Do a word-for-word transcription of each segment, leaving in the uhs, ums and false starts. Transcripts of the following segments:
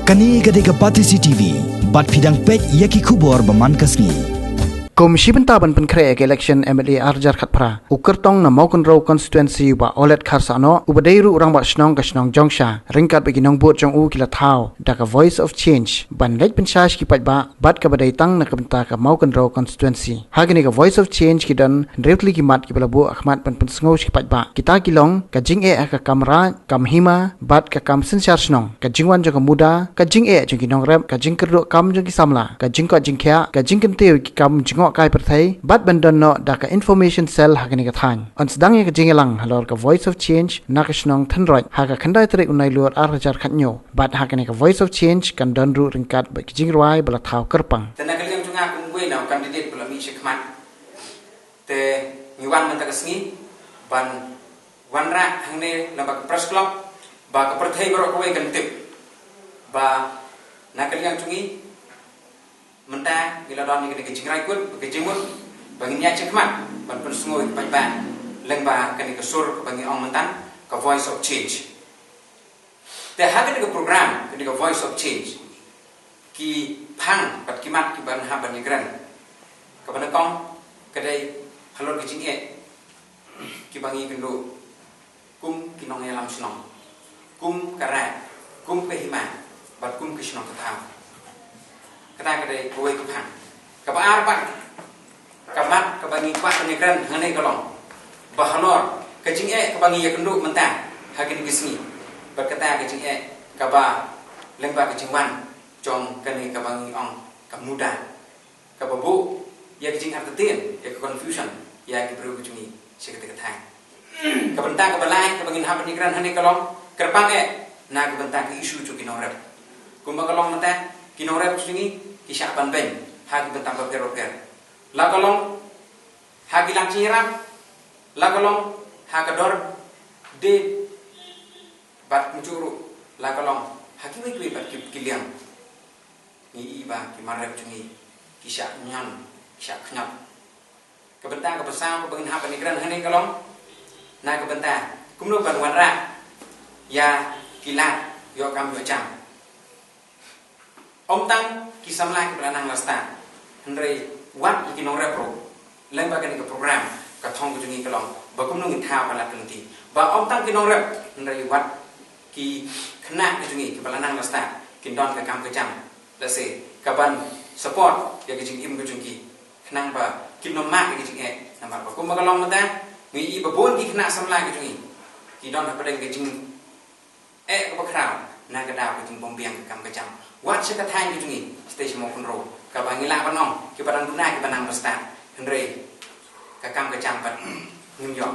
Kane ka dei ka Batesi T V, bad phi dang peit ïa ki khubor ba man ka sngi. Kum shi bynta ban pynkhreh ïa ka election M L A ar hajar khatphra, u kyrtong na Mawkynrew constituency u Bah Olet Kharsahnoh, uba dei ruh u rangbah shnong ka shnong Jongsha, ryngkat bad ki nongbud jong u ki la thaw da ka Voice of Change ban leit pynshai sha ki paidbah, bad kaba dei tang na ka bynta ka Mawkynrew constituency. Ha kane ka Voice of Change ki don hynriew tylli ki mat kiba la buh ha khmat ban pynsngew sha ki paidbah. Kita ki long ka jingeh ha ka kam raid, kam hima, bad ka kam synshar shnong, ka jingwan jong ka MUDA, ka jingeh jong ki nongrep, ka jingkyrduh kam jong ki samla, ka jingkoit jingkhiah, ka jingkyntiew ki kam jngohkai pyrthei, bad ban don noh da ka information cell ha kane ka thaiñ. Yn sdang ïa ka jingïalang halor ka Voice of Change na ka shnong Thynroit ha ka khyndai tarik u Nailur ar hajar khathynñiew. Bad ha kane ka Voice of Change kan don ruh ryngkat bad ki jingrwai ba la thaw kyrpang. Te na ka liang jong nga kum uwei na u candidate ba la mih sha khmat, te ngi wan mynta ka sngi ban wanrah hangne na ba ka Press Club, ba ka pyrthei baroh kawei kan tip ba na ka liang jong ngi mynta ngi la don ïa kane ka jingrai kut, ka jingmut ba ngin ïaid sha khmat ban pynsngew ïa ki paidbah lyngba kane ka sur kaba ngi ong mynta ka Voice of Change. Te ha kane ka program, kane ka Voice of Change, ki phang bad ki mat kiba ngi hap ban ïakren, kaba nyngkong ka dei halor ki jingeh kiba ngi ïakynduh kum ki nongïalam shnong, kum ka raid, kum ka hima, bad kum ka shnong ka thaw. Kata ka dei kawei ka phang. Kaba ar pat, ka mat kaba ngi kwah ban ïakren hangne ka long ba halor ka jingeh kaba ngi ïakynduh mynta ha kine ki sngi, bad kata ka jingeh kaba lyngba ka jingwan jong kane kaba ngi ong ka MUDA, kaba buh ïa ka jingartatien, ïa ka confusion ïa ki briew ka jong ngi sha kata ka thaiñ. Ka bynta kaba lai kaba ngin hap ban ïakren hangne ka long kyrpang eh na ka bynta ka issue jong ki nongrep. Kumba ka long mynta, ki nongrep ka jong ngi ki shah ban beiñ ha ki bynta bapher bapher. La ka long ha ki lad jingïarap, la ka long ha ka dor dei, bad kumjuh ruh la ka long ha kiwei kiwei pat ki, ki liang. Ngi i ba ki mar rep jong ngi ki shah ñion, ki shah khñiot. Ka bynta kaba saw kaba ngin hap ban ïakren hangne ka long na ka bynta kumno ban wanrah ïa ki lad ïoh kam ïoh jam. Ym tang ki samla kiba la nang la stad, hynrei wat ïa ki nongrep ruh. Lyngba kane ka program, ka thong ka jong ngi ka long ba kumno ngin thaw ka lad ka lynti. Ba ym tang ki nongrep, hynrei wat ki khynnah ka jong ngi kiba la nang la stad kin don ka kam ka jam, lehse kaban support ïa ka jingim ka jong ki, khnang ba kin ym mad ïa ka jingeh. Namar ba kumba ka long mynta, ngi i ba bun ki khynnah samla ka jong ngi ki don hapdeng ka jing eh kaba khraw na ka daw ka jingbym biang ka kam ka jam. Wat sha ka thaiñ ka jong ngi, sha tei sha Mawkynrew, kaba ngi lah ban ong kiba dang duna kiba nang ba stad, hynrei ka kam ka jam pat ngim ïoh.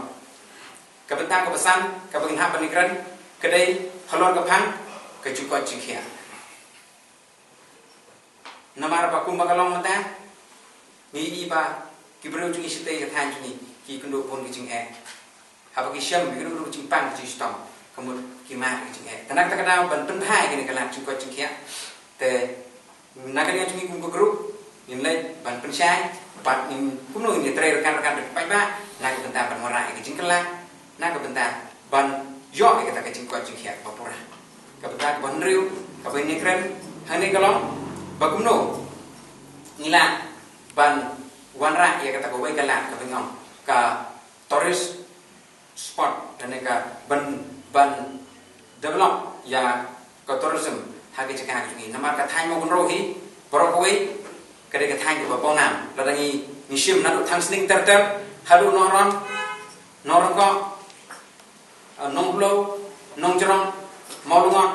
Ka bynta kaba san kaba ngin hap ban ïakren ka dei halor ka phang ka jingkoit jingkhiah. Namar ba kumba ka long mynta, ngi i ba ki briew jong ngi shatei ka thaiñ jong ngi ki kynduh bun ki jingeh. Haba ki shem ki kynduh ki jingpang ki jingshitom, ka mut ki mad ki jingeh. Te na kata ka daw ban pynbha ïa kane ka lad jingkoit jingkhiah, te na ka liang jong ngi kum ka group ngin leit ban pynshai bad ngin kumno ngin ïatrei ryngkat ryngkat bad ki paidbah na ka bynta ban wanrah ïa ka jingkylla, na ka bynta ban ïoh ïa kata ka jingkoit jingkhiah kaba pura. Ka bynta kaba hynriew kaba ngin ïakren hangne ka long ba kumno ngi lah ban wanrah ïa kata kawei ka lad kaba ngi ong ka tourist spot, lane ka ban, ban develop ïa ka tourism ha ka jaka ka jong ngi. Namar ka thaiñ Mawkynrew hi baroh kawei ka dei ka thaiñ kaba pawnam. Lada ngi, ngi shim naduh Thangsning ter ter haduh Nongron, Nongrongkoh, eh, Nongblou, Nongjrong, Mawlyngot,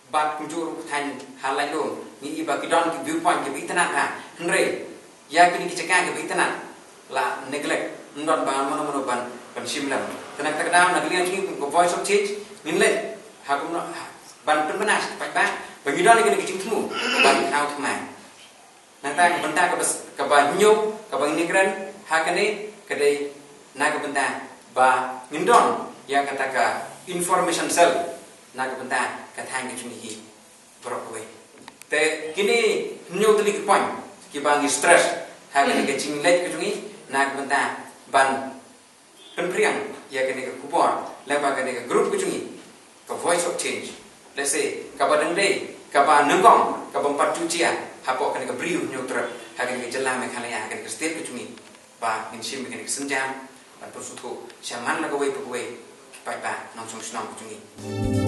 bad kumjuh ruh ka thaiñ ha Laitluid, ngi i ba ki don ki viewpoint kiba itynnad bha. Hynrei ïa kine ki jaka kiba itynnad la neglect, ym don ba mano mano ban, ban shim lem. Te na kata ka daw na ka liang jong ngi kum ka Voice of Change ngin leit ha kumno, ha, ban pynbna sha ki paidbah ba ngi don ïa kine ki jingthmu ban thaw thymmai. Nangta ka bynta kaba s-, kaba hynñiew kaba ngin ïakren ha kane ka dei na ka bynta ba ngin don ïa kata ka information cell na ka bynta ka thaiñ ka jong ngi hi baroh kawei. Te kine hynñiew tylli ki point kiba ngi stress ha kane ka jingleit ka jong ngi na ka bynta ban pynphriang ïa kane ka khubor lyngba kane ka group ka jong ngi, ka Voice of Change. Lehse kaba dang dei kaba nyngkong kaba ym pat ju jia hapoh kane ka Bri u Hynñiewtrep ha kane ka jylla Meghalaya, ha kane ka state ka jong ngi, ba ngin shim ïa kane ka sienjam ban pynsngewthuh sha man la kawei pa kawei ki paidbah nongshong shnong ka jong ngi.